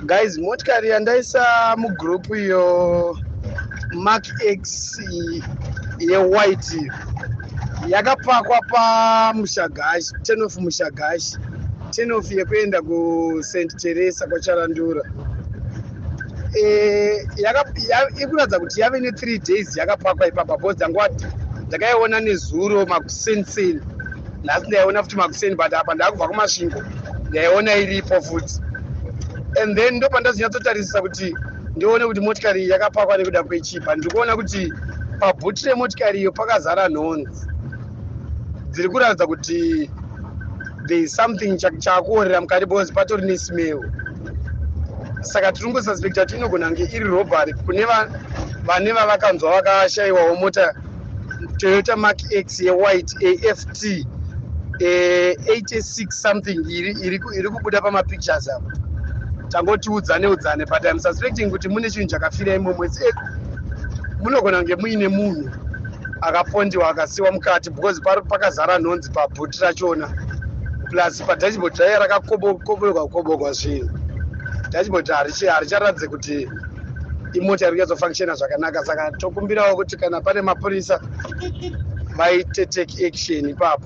Guys, motikari yandaisa mugroup iyo, Mark X yewhite, yakapakwa paMushagashi, turn-off Mushagashi, turn-off yekuenda kuSt Teresa kwaCharandura. Ikuratidza kuti yave ne3 days yakapakwa ipapa, because dzanguva ndakaiona nezuro makuseniseni, nhasi ndaiona futi makuseni, but apa ndakubva kuMasvingo ndaiona iripo futi. And then ndo pandazonyatsotarisisa kuti ndione kuti motikari iyi yakapakwa nekuda kwechipa. Ndiri kuona kuti pabhuti remotikari iyo pakazara nhonzi dziri kuratidza kuti there is something chakuorera mukati, because patori nesmell. Saka tiri kungosuspecta kuti inogona kunge iri robbery kune vane vavakanzwa vakashayiwawo mota, Toyota Mark X yewhite AFT 86 something iri kubuda pamapictures apo. Tangoti udzane udzane, but I'm suspecting kuti mune chinhu chakafira imomo. Munogona kunge muine munhu akapondiwa akasiwa mukati, because pakazara nhonzi pabhuti rachona, plus padashboard raiya rakakoborwa koborwa zvinhu. Dashboard haricharatidze kuti imota iri kunyatsofunctiona zvakanaka. Saka tokumbirawo kuti kana pane mapurisa vaite take action ipapo.